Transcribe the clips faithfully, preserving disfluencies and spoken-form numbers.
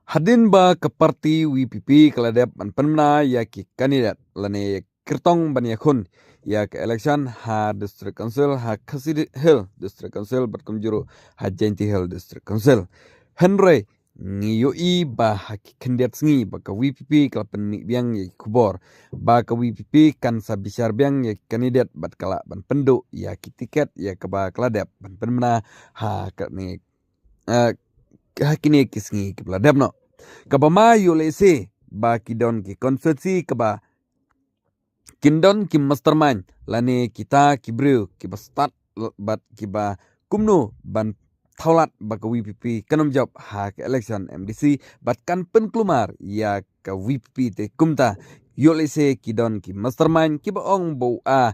Hadien ba ka party VPP ka la dep ban pynbna ïa ki kandidat lane kyrtong ban ïakhun ïa ka election ha District Council ha Khasi Hills District Council bad kumjuh ruh ha Jaintia Hills District Council. Hynrei ngi ïohi ba ha ki khyndiat sngi ba ka VPP ka la pynmih biang ïa ki khubor ba ka VPP kan sa bishar biang ïa ki kandidat bad ka lah ban pynduh ïa ki tiket ïa kaba ka la dep ban pynbna ha kane, eh, ha kine ki sngi kiba la dep noh. Kaba ma ïoh lehse ba ki don ki constituency kaba kin don ki mastermind lane kita ki briew kiba stad l-, bad kiba kumno ban thawlad ba ka VPP kan ym jop ha ka election MDC bad kan pynkulmar ïa ka VPP te. Kumta ïoh lehse ki don ki mastermind kiba ong ba u A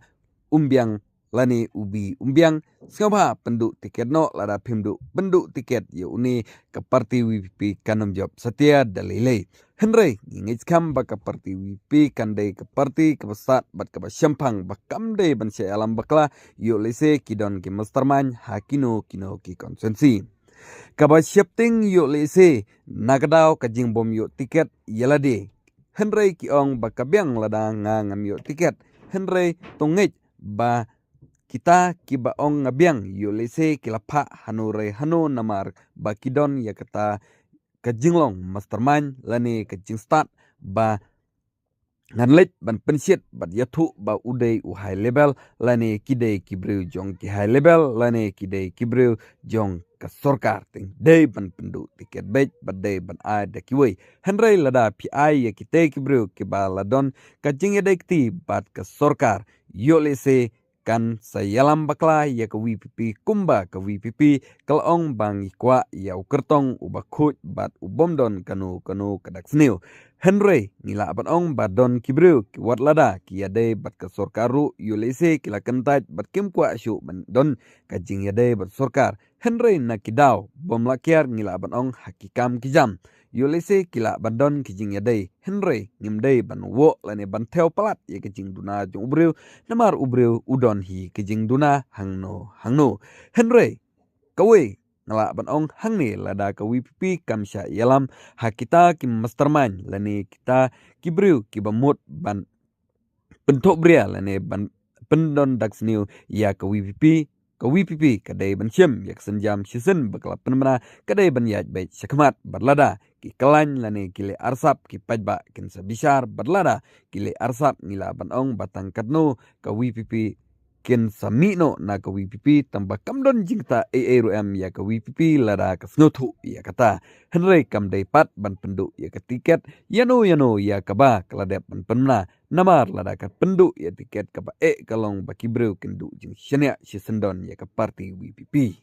um biang lane u B um biang, sngewbha pynduh tiket noh, lada phim duh pynduh tiket ïa une, ka party VPP kan ym jop satia da lei lei. Hynrei ngi ngeit skhem ba ka party VPP kan dei ka party kaba stad bad kaba shemphang ba kam dei ban shah ïalam bakla, ïoh lehse ki don ki mastermind ha kino kino ki constituency. Kaba sheptieng ïoh lehse na ka daw ka jingbym ïoh tiket ïa lade. Hynrei ki ong ba ka biang lada nga ngam ïoh tiket. Hynrei to ngeit ba kita kiba ong nga biang ïoh lehse ki la phah hano re hano namar ba ki don ïa kata ka jinglong mastermind lane ka jingstad ba ngan leit ban pynshit bad ïathuh ba u dei u high level lane ki dei ki briew jong ki high level lane ki dei ki briew jong ka sorkar. Te dei ban pynduh tiket beit bad dei ban ai da kiwei. Hynrei lada phi ai ïa kitei ki briew kiba la don ka jingïadei kti bad ka sorkar, ïoh lehse kan sa ïalam bakla ïa ka VPP kumba ka VPP ka la ong ba ngi kwah ïa u kyrtong uba khuid bad u bym don kano kano ka dak sniew. Hynrei ngi lah ban ong ba don ki briew ki wat lada ki ïadei bad ka sorkar ruh ïoh lehse ki la kyntait bad kim kwah shuh ban don ka jingïadei bad sorkar. Hynrei na ki daw bym lah kiar ngi lah ban ong ha ki kam ki jam ïoh lehse ki lah ban don ki jingïadei. Hynrei ngim dei ban woh lane ban thew palat ïa ka jingduna jong u briew namar u briew u don hi ka jingduna hangno hangno. Hynrei kawei nga lah ban ong hangne, lada ka VPP kam shah ïalam ha kita ki mastermind lane kita ki briew kiba mut ban pynthohbria lane ban pyndon dak sniew ïa ka VPP, ka VPP ka dei ban shim ïa ka sienjam shisien ba ka la pynbna, ka dei ban ïaid beit shakhmat bad lada ki kyllaiñ lane ki leh arsap ki paidbah kin sa bishar bad lada ki leh arsap ngi lah ban ong ba tang katno ka VPP kin sa mih noh na ka VPP, tang ba kam don jingktah ei ei ruh em ïa ka VPP lada ka sngewthuh ïa kata. Hynrei kam dei pat ban pynduh ïa ka tiket ïano ïano ïa kaba ka la dep ban pynbna. Namar lada ka pynduh ïa tiket kaba eh ka long ba ki briew kin duh jingshaniah shisyndon ïa ka party VPP.